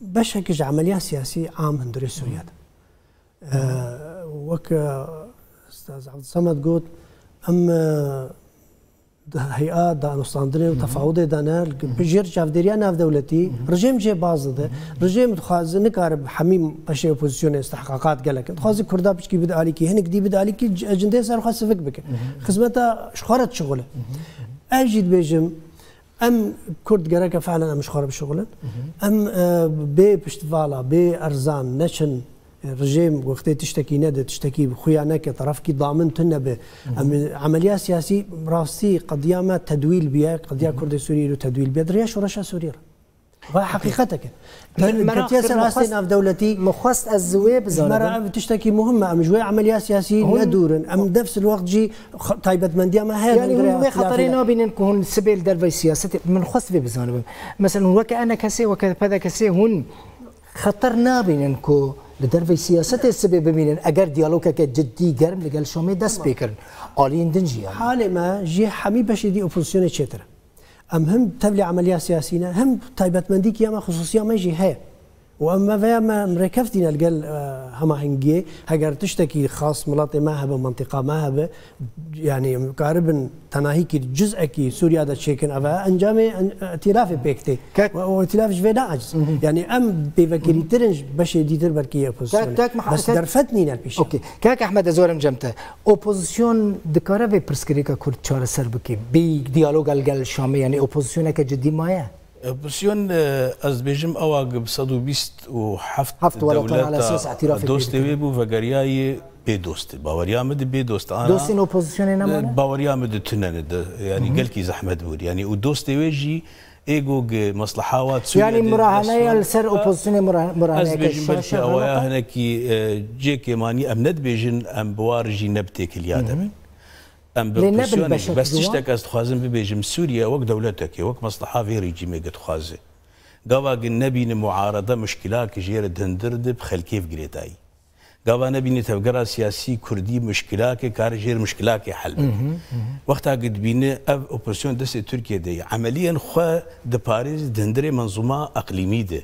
beşek ji emeliya siyasî am hundirê Sûriye de. E, wek, e, Ustaz Abdulsamed got, em, e, di hey'a danûstandinê û tefawidê de ne, bi jêr çavdêriya navdewletî, rejîm jê baz dide. Rejîm dixwaze, nikare bi hemî beşê opozisyonê istihqaqat gelek. Dixwaze Kurda piçkî bide alîkî, hinek dî bide alîkî, c-, cindê ser xwe sivik bike. Xizmeta ji xwe re dişixule. Ez jî dibêjim, Em Kurd gereke fehlen em ji xwe re bişixulin. Em, e, bê piştvala, bê erzan neçin Rejîm wextê tiştekî nede, tiştekî xuya neke, terefkî damin tune be. Em, emeliya siyasî rastî qediya me tedwîl biye, qediya Kurdê Sûrî îro tedwîl biye, di rêya şoreşa Sûrî re. Va heqîqetek e. Min meraq ketiye kir, ser min astê xwest, navdewletî. Min xwest ez ji wê bizanim. Ji me re ev tiştekî muhim e. Em ji wê emeliya siyasî Hûn nedûrin. Em nefs el wext jî xwe-, taybetmendiya me heye. Yanî hûn wê xeterê nabînin ku hûn sibê li dervey siyasetê, min xwest vê bizanibim. Mesela hûn weke E N K S, weke P D K S hûn xeter nabînin ku li dervey siyasetê sibê bimînin, eger diyalogeke ciddî germ li gel Şamê dest pê kirin. Aliyên din jî yani. Halê me jê hemî beşê dî opozisyonê çêtir e. Em him tevlî emeliya siyasî ne, him taybetmendîkî ya me, xisûsiya me jî heye. Û em me veya me, em rêkef dîne li gel, e, hemahengiyê, heger tiştekî xas miletê me hebe, mentiqa me hebe, yanî em karibin tenahîkî cizekî Sûriya de çêkin, eve encamê en-, îtîlafê pêk tê. Kek- Û, û îtîlaf ji vê ne aciz. Yanî em pêvekirîtir in ji beşê dîtir belkî yê opozisyonê. Kek, kek, Bes kek- derfet nîne pîşe. Okey. Kek Ehmed, ez werim cem te. Opozisyon dikare vê pirsgirêka Kurd çareser bike? Bi diyaloga li gel Şamê, yanî opozisyoneke cidî maye? Opozisyon, e, ez dibêjim ewa bi sed û bîst û heft Heft welatan dewleta ala esas îtirafê dostê pê wê bû, vegeriyayê bê dost. Baweriya min di bê dost ana. Dostên opozisyonê ne mane? Baweriya min di tune ne de, yanî gelkî zehmet bû. Yanî û dostê wê jî êgo gi mesleha wa Sûriye Yanî de murahaneya dest li ser opozisyonê mura-, Ez murahaneyeke dibêjim belkî şaş e, awaya xelat e? Hinekî, e, cêkê manî em nedibêjin, em bi war jî ne bi têkiliya de bin. Em bi Lê ne bin opozisyonê, beşek bes ji wan? Tiştek ez dixwazim bibêjim, Sûriye wek dewletekê, wek mesleha vê rejîmê gi dixwaze. Gava gi nebîne muarede muşkilakê jê re di hindir de bi xelkê ve girêdayî. Gava nebîne tevgera siyasî kurdî muşkilakê kare jê re muşkilakê hel bike. Wexta gi dibîne ev opozisyon destê Tirkiyê de ye, emeliyen xwe diparêze di hindirê menzûma eqlîmî de.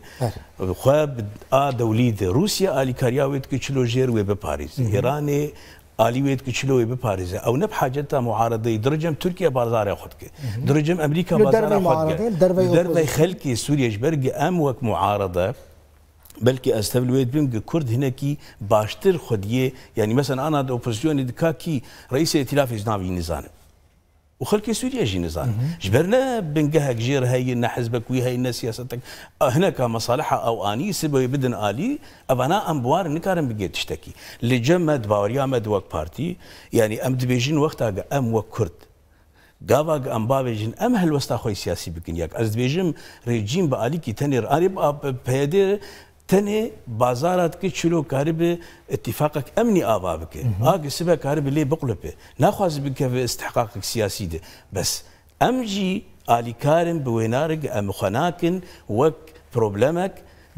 Xwe bi a dewlî de. Rûsya alîkariya wê dike çilo jê re wê biparêze. Îranê alî wê dike çilo wê biparêze. Ew ne bi haceta muaredeyê. Di ricem Tirkiye bazara xwe dike. Di ricem Amerîka bazara xwe dike. Li dervey muaredeyê, li dervey opozisyonê. Xelkê Sûriye ji ber gi em wek muarede, belkî ez tev li wê dibim, gi Kurd hinekî baştir xwediyê, yanî mesela ana di opozisyonê dika kî reîsê îtîlafê ji navî nizanin. Û xelkê Sûriye jî nizanin. Ji ber ne bingehek jê re heye, ne hizbek wî heye, ne siyasetek. A, hineka mesaliha ew anî, sibe wê bidin alî, evana em bi wan nikarin bigê tiştekî. Li cem me, di baweriya me de wek partî, yanî em dibêjin wexta ge em wek Kurd, gava ge em bavêjin, em helwesta xwe yê siyasî bikin yek. Ez dibêjim, rejîm bi alîkî tenê re, anê bi, bi P Y D re, tenê bazara dike çilo karibe îtîfaqek emnî ava bike. A gi sibe karibe lê biqulipe. Naxwaze bikeve îstihqaqek siyasî de. Bes em jî alîkar in bi wêna re em xwe nakin wek problemek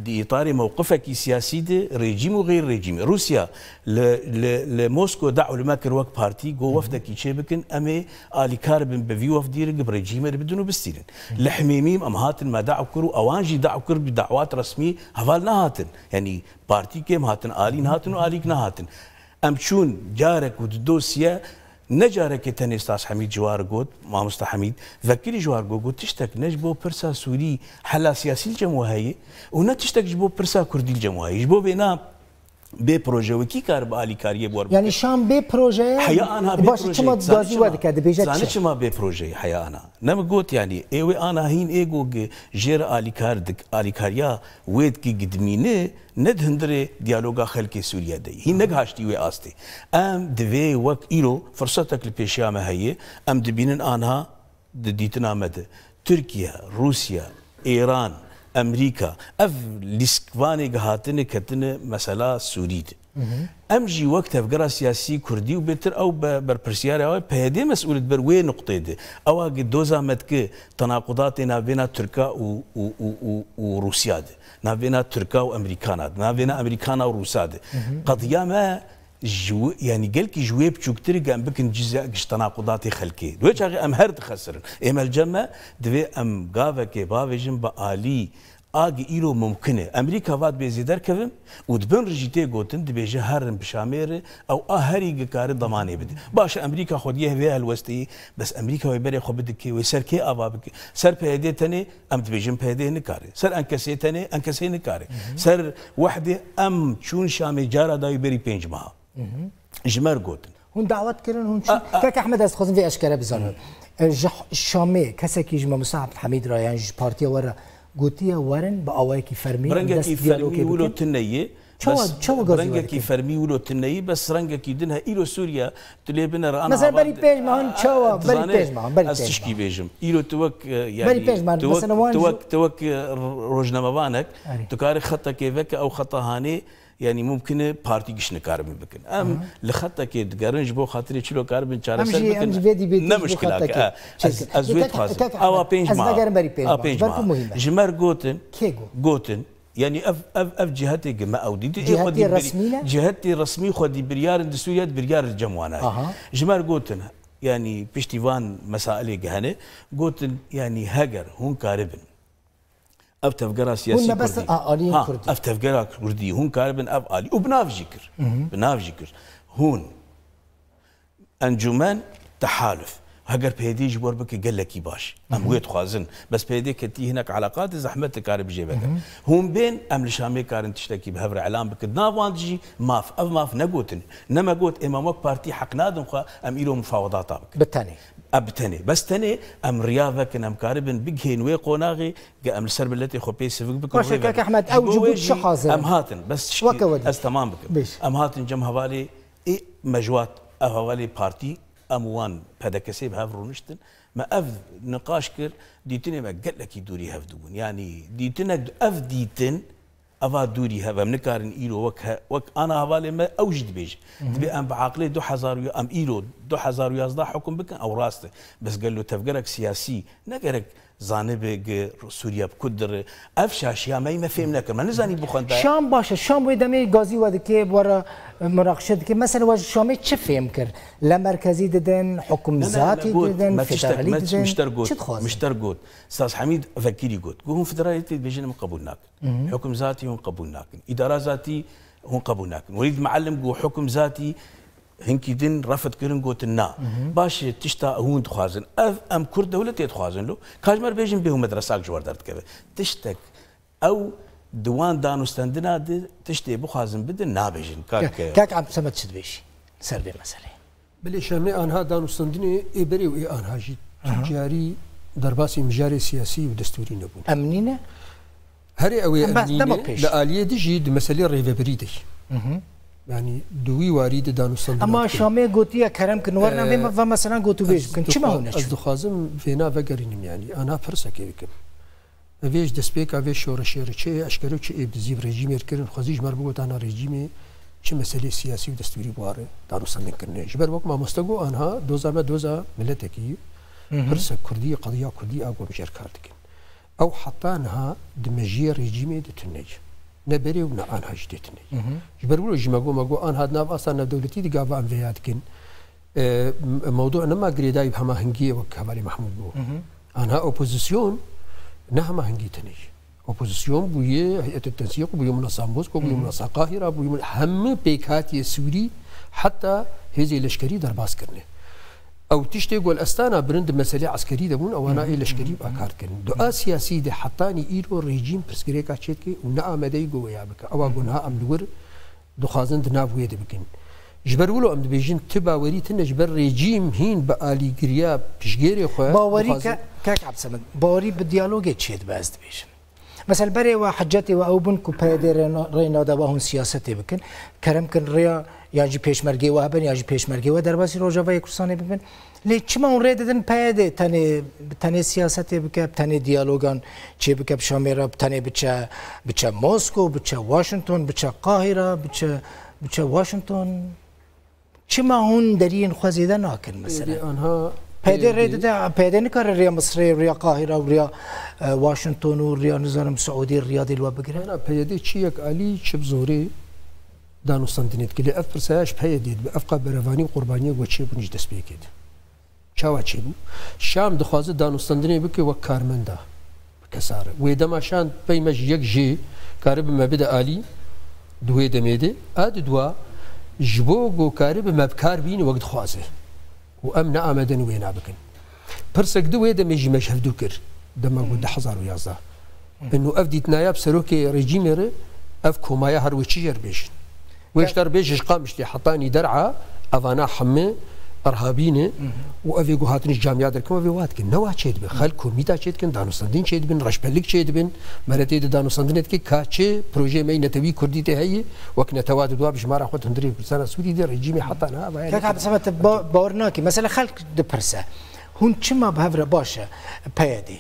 di îtarê mewqifekî siyasî de, rejîm û xeyr rejîmî. Rûsya li, li, li Mosko dawet li me kir wek partî, got wefdekî çêbikin, em ê alîkar bin bi vî wefdî re, bi rejîmê re bidin û bistînin. Li Himêmî em hatin me daw kir û ewan jî daw kir bi dawat resmî heval nehatin. Yanî partîkê em hatin, alî nehatin û alîk nehatin. Em çûn carek û di dosye, ne carekê tenê Staz Hemîd ji war got, Mamosta Hemîd, vekirî ji war got, got, tiştek ne ji bo pirsa Sûrî hela siyasî li cem we heye û ne tiştek ji bo pirsa Kurdî li cem we heye. Ji bo vêna bê proje wekî kar bi alîkariyê bi we Yanî bikin. Şam bê proje ye? Heya anha bê Baş, proje. Çima Zanî gazî çima? We dike, dibêje Zanî çi? Çima bê proje ye heya ana? Ne min got, yanî ê wê ana hîn ê got, jê re alîkar dik-, alîkariya wê dike gidimîne, ne di hundirê diyaloga xelkê Sûriye de ye. Hîn negihaştî wê astê. Em divê wek îro firsetek li pêşiya me heye, em dibînin anha di dîtina me de. Tirkiye, Rûsya, Îran, Amerîka, ev lîskvanê gihatine ketine mesela Sûrî de. Em jî wek tevgera siyasî Kurdî û bêtir ew be-, berpirsiyara wê P Y D mesûl di ber wê nuqtê de. Ewa gi doza me dike tenaqudatê navbêna Tirka û, û, û, û, û Rûsya de. Navbêna Tirka û Amerîkana de. Navbêna Amerîkana û Rûsa de. Qediya me ji wi-, yanî gelkî ji wê biçûktir e, em bikin cizek ji tenaqudatê xelkê. Di wê çaxê em her dixesirin. Ê me li cem me, divê em gavekê bavêjin bi alî a gi îro mumkin e. Amerîka va dibê zê derkevim û di bin re jî tê gotin, dibêje herin bi Şamê re, ew a herî gi kare demanê bide. Baş e, Amerîka xwediyê vê helwesteyê, bes Amerîka wê berê xwe bide kê, wê ser kê ava bike? Ser P Y D tenê, em dibêjin P Y D nikare. Ser Enkesê tenê, Enkesê nikare. Ser Wehdê em çûn Şamê cara dawî berî pênc meha. Ji me re gotin. Hûn dawet kirin, hûn çûn. A, a. Kek Ehmed, ez dixwazim vê eşkere bizanim. E, ji Şamê kesekî ji Mamosta Abdulhamîd re yan ji partiya we re gotiye werin bi awayekî fermî em dest Rengekî diyalogê fermî wilo bikin? Tune ye. Çawa, çawa gazî rengekî fermî wilo tuneyî, bes rengekî din he. Îro Sûriye, tu lê binere ana. Mesela berî pênc mehan çawa, berî pênc mehan, berî pênc mehan. Ez tişkî bêjim. Îro tu wek, e, yanî, berî pênc mehan, tu wek, mesela wan tu wek, tu wek, e, rojnamevanek, tu karî xetekê veke, ew xeta hanê, yanî mumkin e partî giş nikaribin bikin. Em li xetekê digerin, ji bo xatirê çilo karibin çareser bikin. Em jî vê dîbêtê ne ji bo muşkilak e. Çêkin. Ez, ez wê dixwazim. Awa pênc mehan. Ez vegerim berî pênc mehan. Belkû muhîm e. Ji me gotin, gotin. Yanî ev, ev, ev cihetê gi me ew dîtin. Ê xwedî resmî ne? Cihetê resmî xwedî biryar in di Sûriye de biryar li cem wan heye. Ji me re gotin, yanî piştî van mesailê gi hene, gotin, yanî heger hûn karibin ev tevgera siyasî kurdî, ha, ev tevgera kurdî, hûn karibin ev alî û bi nav jî kir. Bi nav jî kir. Hûn Encûmen, tehaluf. Heger P Y D ji bo bike gelekî baş. Em wê dixwazin. Bes P Y D ketî hinek eleqatê zehmet dikare bi jê veke. Hûn bên, em li Şamê karin tiştekî bi hev re elan bikin. Nav wan jî maf. Ev maf negotin. Ne me got, ê me wek partî heq nadin xwe, em îro mufawedata bikin. Bi tenê. Ev bi tenê. Bes tenê em riya vekin, em karibin bigihên wê qonaxê, ge em li ser miletê xwe pê sivik bikin. Baş e, rê kek vekin. Ehmed, ew ji bo wê jî çi hazir em hatin. Bes tişkî ez temam bikim. Em hatin cem hevalê Ê me ji wat ev hevalê partî, em û wan P D K S bi hev rûniştin. Me ev niqaş kir, dîtinê me gelekî dûrî hev dibûn. Yanî dîtinek, ev dîtin, eva dûrî hev, em nikarin îro wek he-, wek ana hevalê me ew jî dibêje. Dibê em bi aqilê du hezar û, em îro du hezar û yazdeh hukm bikin, ew rast e. Bes gelo tevgerek siyasî ne gerek zanibe gi Sûriye bi ku dir e. Ev şaşiya me, me fêm nekir. Me nizanî bixwenda. Şam baş e. Şam wê demê gazî we dike, we re, e, munaqişe dike. Mesela we ji Şamê çi fêm kir? Le merkezî didin, hukum zatî didin, federalî didin. Çi dixwazin? Mişter got. Staz Hemîd Vekîrî got. Got, hûn federalîtê dibêjin, em qebûl nakin. Hukum zatî hûn qebûl nakin. Îdara zatî hûn qebûl nakin. Welîd Meallim got, hukum zatî Hinkî din refd kirin, gotin na. Baş e, tişta hûn dixwazin. Ev em Kurd dewletê dixwazin lo. Ka ji me re bêjin bê hûn medresak ji we derdikeve. Tiştek ew di wan danûstendina de tiştê bixwazin bidin nabêjin. Kak, Kak Abdulsemed çi dibêjî ser vê meseleyê? Belê Şamê anha danûstendinê ê berê û ê anha jî tu carî derbasî mijarê siyasî û destûrî nebûn. Em nîne? Herê ew ê em nîne, li aliyê din jî di meselê rêvebirî de. Yanî di wî warî di danûstandina Ema dikin. Şamê gotiye kerem kin, werna vê me, va meselan gotûbêj bikin. Çima hûn neçûn? Ez dixwazim vêna vegerînim yanî. Ana pirsekê bikim. Ev ê ji destpêka vê şoreşê re çi ê eşkere û çi ê bi zîv rejîmê re kirin, xwezî ji me re bigot ana rejîmê çi meselê siyasî û destûrî bi wa re danûstandin kirine. Ji ber wek mamoste got anha doza me doza miletekî ye. Pirsek kurdî, qediya kurdî a ku em jê re kar dikin. Ew heta niha di mejiyê rejîmê de tune ye. Ne berê û ne anha jî tê tune ye. Ji ber wilo jî me got, me got anha di nav asta navdewletî de gava em vêya dikin. E, m-, mewdû nema girêdayî bi hemahengiyê wek hevalê Mehmûd bû. Anha opozîsyon ne hemahengî tune ye. Opozîsyon bûye Heyetê Tensîq, bûye Minasa Mosko, bûye Minasa Qahîra, bûye min-, hemû pêkhatiye Sûrî heta hêzê leşkerî derbas kirine. Ew tiştê ku li estana birin di meselê eskerî de bûn, ewana ê leşkerî bi akar dikin. Dua siyasî de hetanî îro rejîm pirsgirêka çêdike û ne amadeyî ku wêya bike. Ewa ku niha em li wir dixwazin di nav wê de bikin. Ji ber wilo em dibêjin ti bawerî tune ji ber rejîm hîn bi alîgiriya piştgêrê xwe Bawerî dixwazin. Ke-, kek Ebsemed, bawerî bi diyalogê çêdibe ez dibêjim. Mesela berê we hecetê we ew bûn ku P Y D rê na-, rê nade we hûn siyasetê bikin. Kerem kin rêya yan jî pêşmergê we hebin yan jî pêşmergê we derbasî Rojavayê Kurdistanê bibin. Lê çima hûn rê didin P Y D tenê, tenê siyasetê bike, tenê diyalogan çê bike bi Şamê re, tenê biçe, biçe Mosko, biçe Washington, biçe Qahîra, biçe, biçe Washington? Çima hûn deriyên xwe zêde nakin mesela? Ê, anha P Y D rê dide, P Y D nikare rêya Misirê, rêya Qahîra û rêya, e, Washington û rêya, nizanim, Siûdî, Riyadê li we bigire? Ana P Y D çi yek alî çi bi zorê danûstandinê dike. Lê ev pirsaya ji P Y D dibe. Ev qa berevanî û qurbaniyê ku çêbûn ji destpêkê de. Çawa çêbû? Şam dixwaze danûstandinê bike wek karmenda, bi kesare. Wê dema şan pey me ji yek jê karibe me bide alî di wê demê de, a di dua ji bo ku karibe me bi kar bîne wek dixwaze. Û em ne amade ne wêna bikin. Pirsek di wê demê jî me ji hevdû kir. Dema ku du hezar û yazdeh. Ino ev dîtinaya bi serokê rejîmê re, ev komaya her wê çi jê re bêjin? Wê ji te re bêje ji Qamişlê hetanî der'a, evana hemî Erhabî ne û ev ê ku hatin ji camiya derketin, ev ê wa dikin. Ne wa çêdibin. Xelk komîta çêdikin, danûstandin çêdibin, reşbellik çêdibin. Mere tê di danûstandinê dike ka çi projeyê me yê netewî kurdî tê heye, wek netewa di dua bi jimara xwe di hundirê Kurdistana Sûrî de rejîmê heta niha vaya Kek nekin. Abdulsemed, te ba-, bawer nakî. Mesela xelk dipirse, hûn çima bi hev re baş e, P Y D,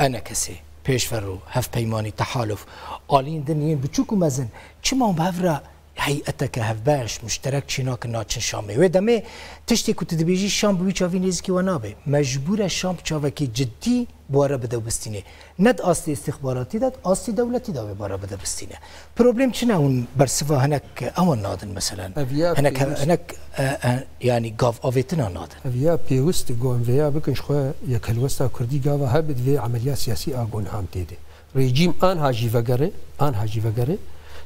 E N K S, Pêşverû, Hevpeymanî, Tehaluf, aliyên din yên biçûk û mezin, çima hûn bi hev re heyeteke hevbeş, muşterek çênakin naçin Şamê. Wê demê tiştê ku tu dibêjî Şam bi wî çavî nêzîkî we nabe. Mecbûr e Şam bi çavekî cidî bi we re bide û bistîne. Ne di astê îstîxbaratî de, di astê dewletî de wê bi we re bide bistîne. Problem çi ne hûn bersiva hinek ewan nadin meselen? Ev ya Hinek, pêwist- hinek, e, e, yanî gav avêtina nadin. Ev ya pêwist e ku em vêya bikin ji xwe yekhelwesta kurdî gava hebe divê emeliya siyasî a gon ham tê de. Rejîm anha jî vegere, anha jî vegere,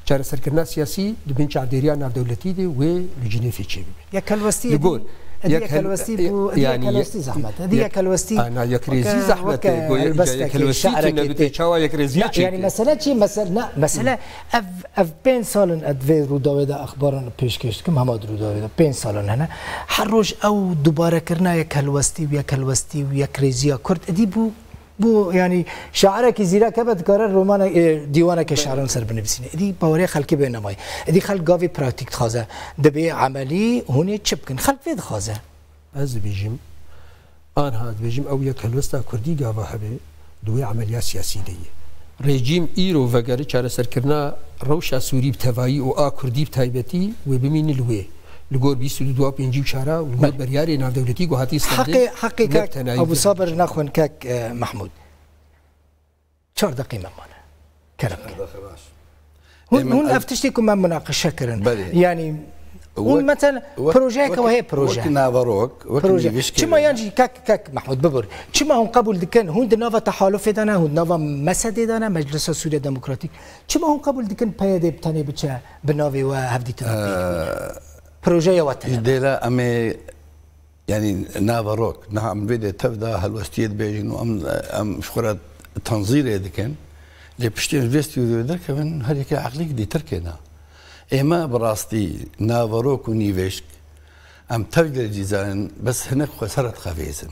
çareserkirina siyasî di bin çavdêriya navdewletî de wê li Cinêfê çêbibe. Yekhelwestî Li gor, êdî yekhel-, yekhelwestî bû, êdî yanî yekhelwestî ye-, zehmet e. Êdî ye-, yekhelwestî ana, yekrêzî weke zehmet e. Helbesteke, Go-, şe'rekê yekhelwestî tê. Tune bite çawa yekrêzî Na, çêke? Yani mesele çi? Mesele, na, mesele ev, ev pênc sal in ez vê Rûdawê de exbaran pêşkêş dikim, hema di Rûdawê de pênc sal in hene. Her roj ew dubarekirina yekhelwestî û yekhelwestî û yekrêziya Kurd êdî bû Bû, yanî, şairekî zîrek hebe dikare romane, e, dîwaneke şairan ser binivîsîne. Êdî bawerê xelkê bê nemayî. Êdî xelk gavê pratîk dixwaze. Dibê emelî hûn ê çi bikin? Xelk vê dixwaze. Ez dibêjim, anha dibêjim, ew yek helwesta kurdî gava hebe, di wê emeliya siyasî de ye. Rejîm îro vegere çareserkirina rewşa Sûrî bi tevayî û a kurdî bi taybetî wê bimîne li wê. Li gor bîst û du, dua pêncî û çara û li gor Belê. beryarê navdewletî ku hatî stendin, Heqê, heqê ne bi kek tenayî Abu Sabir nexwin kek, e, Mehmûd. Çar deqê me mane. Kerem ke. Çar deqe baş. Hûn, Ê, min hûn ez ev tiştê ku me munaqeşe kirin. Belê. Yanî, hûn Wek, mesela wek, projeyeke wek, wehê proje. wek naverok, wek Proje. nivîşkê Çima ve. yan jî kek, kek Mehmûd bibir. Çima hûn qebûl dikin? Hûn di nava tehalufê de ne, hûn di nava mesedê de ne, Meclisa Sûriya Demokratîk. Çima hûn qebûl dikin P Y D bi tenê biçe bi navê we hevdîtina pêk bîne? Ee, Projeya we tune Ji be. dêla em ê Yanî naverok, niha em vê de tev de helwestiyê dibêjin û em, em ji xwe re tenzîrê dikin. Lê piştî em ji vê stûdyoyê derkevin, her yekê eqlîk dîtir kêna. Ê me bi rastî naverok û nîvêşk, em tev de jî zanin, bes hinek xwe ser re dixevêzin.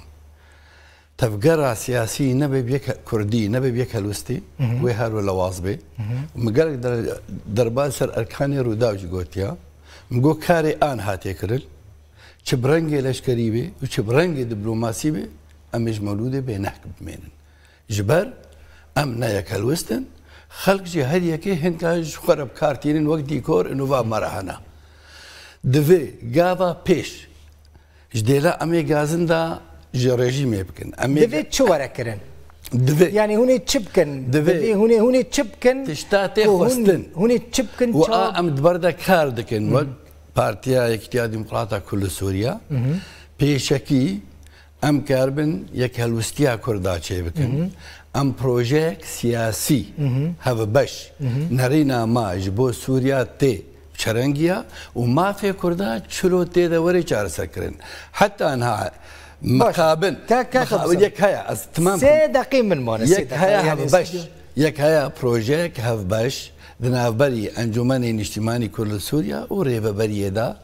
Tevgera siyasî nebe bi yek kurdî, nebe bi yek helwestî, Hı hı. wê her wele waz bê. Hı hı. Û min gelek der-, derbas ser erkanê Rûdaw jî gotiya. Min got karê an hatiye kirin. Çi bi rengê leşkerî be û çi bi rengê diplomasî be, em ê ji mewlûdê bênehk bimênin. Ji ber em ne yek helwest in, xelk jî her yekê hinka ji xwe re bi kar tînin wek dîkor û va me re hene. Divê gava pêş ji dêla em ê gazinda ji rejîmê bikin. Em ê Divê çi were kirin? Divê. Yanî hûn ê çi bikin? Divê. Divê hûn ê, hûn ê çi bikin Tişta tê ku hûn, xwestin. hûn ê çi bikin? Û çawa a em di ber de kar dikin. Hı hı. Wek Partiya Yekîtiya Demokrata Kurd li Sûriye, Hı hı. pêşekî em karibin yek helwestiya Kurda çêbikin. Hı hı. Em projeyek siyasî, Hı hı. hevbeş, Hı hı. nerîna me ji bo Sûriya tê çerengiya û mafê Kurda çilo tê de were çareserkirin. Heta niha Baş. mixabin, Ka-, ka-, mixa-, ka-, yek heye, ez timam Sê kim. deqî min mane, sê Yek deqî, heye yani hevbeş, stüdyo. yek heye projeyek hevbeş di navberî Encûmenê Niştimanî Kurd li Sûriye û Rêveberiyê de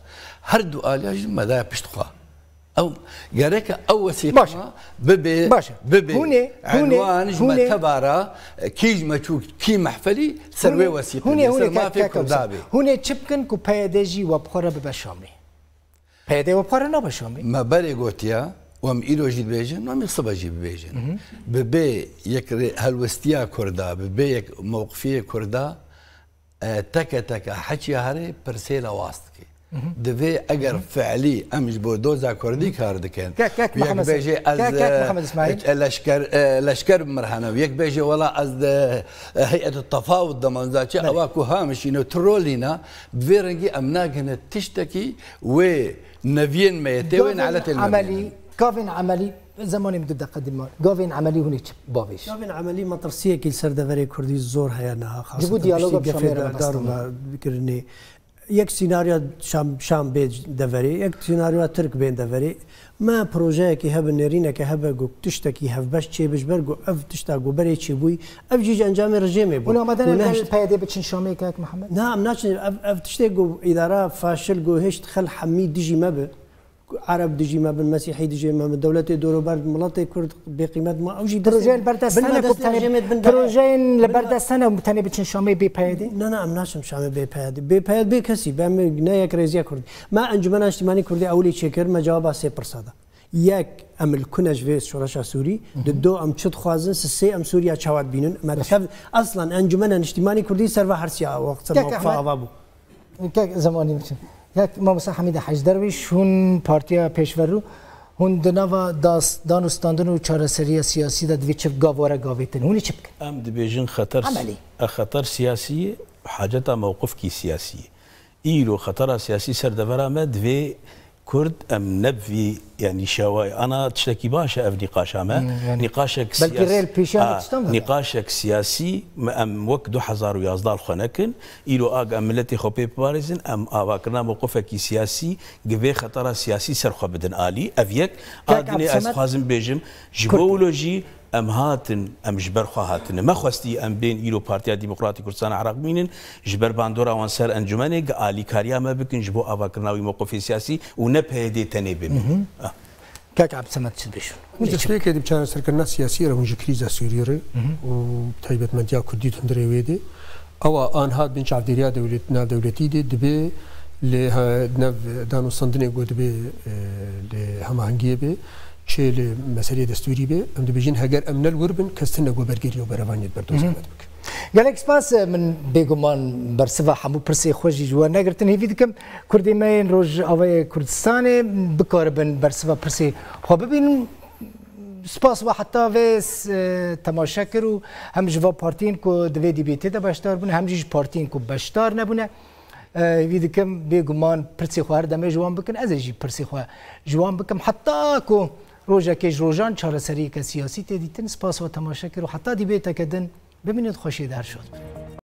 her du aliya jî me daye pişt xwe. Ew gereke ew wesîqe Baş. bibe, Baş. bibe Hûn ê, hûn ê, enwan ji hûn me ê. tevara, kî ji me çû, kî mehfelî ser Hûn wê ê, wesîqe hûn ê, be, hûn ser ê, mafê kek, kek Kurda Hewsan. be. Hûn ê çi bikin ku P Y D jî we bi xwe re bibe Şamê? P Y D we bi xwe re nabe Şamê. Me berê gotiya, û em îro jî dibêjin, û em ê sibe jî bibêjin. Hı hı. Bibe yek rê-, helwestiya Kurda, bibe yek mewqifiyê Kurda, e, teke teke heçiya herê pirsê lewaz dike. Hı hı. Divê eger Hı hı. fiilî em ji bo doza Kurdî kar dikin. Kek, kek, Yek Mihemed bêjê Seyîd. ez, Kek, kek, e, Mihemed Îsmaîl. e, leşker, e, leşker bi mir hene. Yek bêjê wela ez di, e, heyet tefawut de manza çi, Belê. ewa ku hamişîne, trolîna, bi vê rengî em nagihine tiştekî wê neviyên me yê tê wê Gavên neletên me emelî, bênin. gavên emelî, zemanê min du deqe dî ma. Gavên emelî hûn ê çi bavêj? Gavên emelî metirsiyekî li ser deverê Kurdî zor heye niha, Ji bo xaseten diyaloga piştî bi gefê Şamê re de dar û bastîne. me kirinê. Yek sînaryoya Şam, Şam bê deverê, yek sînaryoya Tirk bên deverê. Me projeyekî hebe, nêrîneke hebe, ku tiştekî hevbeş çêbe, ji ber ku ev tişta ku berê çêbûyî, ev jî ji encamê rejêmê bû. Hûn amade ne Ku gel nehişt- P Y D biçin Şamê, kek Mihemed? Na, em naçin. Ev, ev tiştê ku îdara faşil ku hişt xel hemî dijî me bi, Ereb dijî me bin, Mesîhî dijî me bin, dewletê dorober, miletê Kurd bêqîmet ma, ew jî destê Projeyên li ber dest bin me hene ku destê tenê, rejêmê bin de. Projeyên li Bin ber me dest hene ku tenê biçin Şamê bê peyedê? Na, na, em naçin Şamê bê peyedê. Bê peyed bê kesî, be em ne yekrêziya Kurdî. Me Encumena Niştimanî Kurdî ewilî çêkir, me cewaba sê pirsa da. Yek, em li ku ne ji vê şoreşa Sûrî, di do, em çi dixwazin, si sê, em Sûriya çawa dibînin, me dikev, eslan Encumena Niştimanî Kurdî ser ve hersiya wexta Kek mewqifa Ehmed. Ava bû. Kek zemanî biçin. Kek Mamosta Hemîda Hec Derwîş, hûn partiya pêşverû, hûn di nava das-, dan û standin û çareseriya siyasî de divê çi gav were gavêtin? Hûn ê çi bikin? Em dibêjin xeter, Emelî. e, xeter siyasî ye, haceta mewqifkî siyasî ye. Îro xetera siyasî ser devera me divê Kurd em ne bi vî, yanî şewayê. Ana tiştekî baş e ev nîqaşa me. Hmm, yanî Nîqaşek belkî siyas-, rêl pêşiyan a, tiştan ve. Nîqaşek siyasî me em wek du hezar û yazdeh li xwe nekin. Îro ag em miletê xwe pê biparêzin, em avakirina mewqifekî siyasî gi vê xetera siyasî ser xwe bidin alî. Ev yek. Kek A dinê ez Absemed dixwazim bêjim, ji Kurd. bo wilo jî em hatin, em ji ber xwe hatine. Me xwestî em bên îro Partiya Demokratî Kurdistana Iraq bimînin, ji ber bandora wan ser encûmenê gi alîkariya me bikin ji bo avakirina wî mewqifê siyasî û ne P Y D tenê bimînin. Mhm. Ah. Kek Absemed çi dibêjin? Hûn destpêkê di çareserkirina siyasî re hûn ji krîza Sûriyê re Mhm. û taybetmendiya Kurdî di hundirê wê de. Ewa anha bin çavdêriya dewlet, navdewletî de dibe lê he-, nav danûstandinê ku dibe, e, lê hemahengiyê be, çê lê meseleyê destûrî be, em dibêjin heger em ne li wir bin, kes tune ku bergeriya û berevaniyê di berdoza Hı hı. me de bike. Gelek spas, min bêguman bersiva hemû pirsê xwe jî ji we negirtin. Hêvî dikim Kurdê me yên Rojavayê Kurdistanê bikaribin bersiva pirsê xwe bibînin. Spas we heta vê s-, e, temaşe kir û hem ji va partiyên ku di vê dîbêtê de beşdar bûne, hem jî ji partiyên ku beşdar nebûne. E, hêvî dikim bêguman pirsê xwe her demê ji wan bikin. Ez ê jî pirsê xwe ji wan bikim. Heta ku rojekê ji rojan çareseriyeke siyasî tê dîtin. Spas we temaşe kir û heta dîbêteke din bimînin xweşiyê de her şad bin.